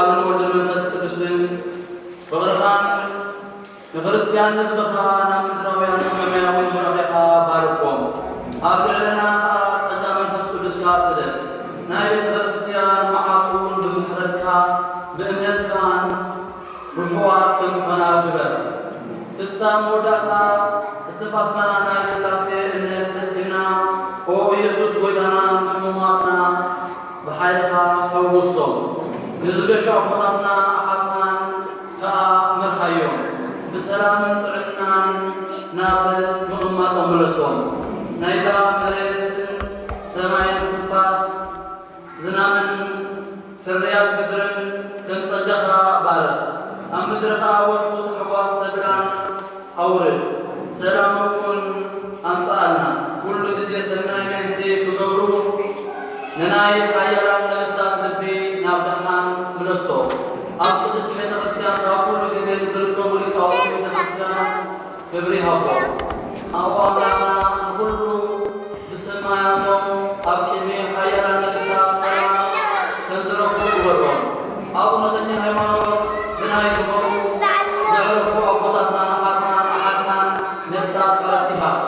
ኣብን ወልድን መንፈስ ቅዱስን ፍቕርኻን ንክርስትያን ህዝብኻ ናብ ምድራውያን ሰማያዊን ቡራኼኻ ባርኮም። ኣብ ልዕለና ኸኣ ጸጋ መንፈስ ቅዱስካ ስደድ። ናይ ቤተ ክርስትያን መዓጹን ብምሕረትካ ብእምነትካን ርሑዋት ከምኾና ግበር። ክሳብ መወዳእታ እስትንፋስና ናይ ስላሴ እምነት ፈጺምና፣ ኦ ኢየሱስ ጎይታና ንሕሙማትና ብሓይልኻ ፈውሶም። ንዝገሹ ኣቦታትና ኣሓትናን ከኣ መርሓዮም። ብሰላምን ጥዕናን ናብ ምቕማጦም ምለሶም። ናይታ መሬትን ሰማይን እስትንፋስ ዝናምን ፍርያት ምድርን ከም ጸጋኻ ባርኽ። ኣብ ምድሪ ኸኣ ወትሩ ታሕጓስ ተድላን ኣውርድ። ሰላም እውን ኣምጽኣልና። ኩሉ ግዜ ሰናይ ምእንቲ ክገብሩ ንናይ ሓያላን ነገስታት ልቢ ናብ ደሓን ምለሶ። ኣብ ቅድስቲ ቤተ ክርስቲያን ካብ ኩሉ ግዜ ንዝርከቡ ሊቃውንቲ ቤተ ክርስቲያን ክብሪ ይሃቦ። ኣቦ ኣምላኽና ንኹሉ ብሰማያቶም ኣብ ቅድሚ ሓያላን ነገስታት ሰላም ከም ዝረኽቡ ግበሮም። ኣብ እውነተኛ ሃይማኖት ብናይ ዝመሩ ዘዕረፉ ኣቦታትናን ኣሓትናን ኣሓትናን ነፍሳት ዕረፍቲ ሃብ።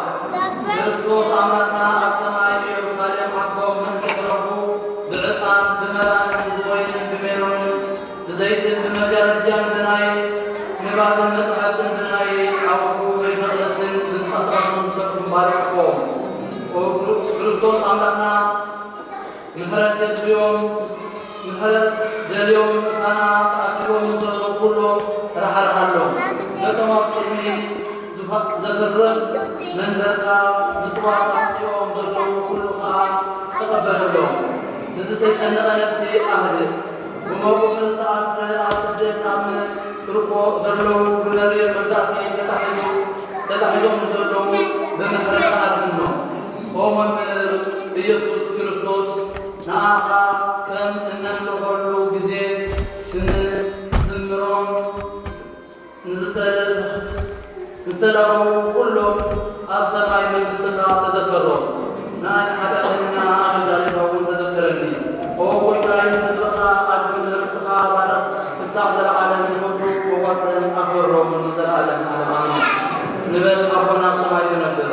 ክርስቶስ ኣምላኽና ኣብ ሰማይ ኢየሩሳሌም ዓስቦም ምእንቲ ክረኽቡ ብዕጣን ብመባእን ብወይንን ብሜሮንን ብዘይትን ብመጋረጃን ብናይ ንባብን መጻሕፍትን ብናይ ኣቑሑ ቤት መቕደስን ዝንቀሳቐሱን ዝሰርሑን ባርኽዎም። ክርስቶስ ኣምላኽና ምሕረት የድልዮም፣ ምሕረት ደልዮም ምሳና ተኣኪቦም ንዘለዉ ኩሎም ራሕርሓሎም። ነቶም ኣብ ቅድሚ ዙፋ-፣ ዘፍርህ መንበርካ ምጽዋት ኣምጺኦም ዘለዉ ኩሉ ኸኣ ተቐበለሎም። ንዝተጨነቐ ነፍሲ ኣህድእ። ብመቡቕ ዝተኣስረ ኣብ ስደት ኣብ ምርኮ ዘለዉ ብመሪር መግዛእቲ ተታሒዙ-፣ ተታሒዞም ንዘለዉ ብምሕረትካ ኣድሕኖም። ኦ መምህር ኢየሱስ ክርስቶስ፣ ንኣኻ ከም እነምልኾሉ ግዜ እንዝምሮን ንዝተ-፣ ዝተዳለዉ ኩሎም ኣብ ሰማይ መንግስትኻ ተዘከሮም። ንኣይ ሓጢኣተኛ ኣገልጋሊኻ እውን ተዘከረኒ። ኦ ጎይታይ፣ ንህዝብኻ ኣድሕን፣ ርስትኻ ባርኽ፣ ክሳዕ ዘለዓለም ንወትሩ ፈዋስን ኣኽብሮም ንዘለዓለም ዓለም ኣሜን። ንበል ኣቦና ኣብ ሰማይ ትነብር፣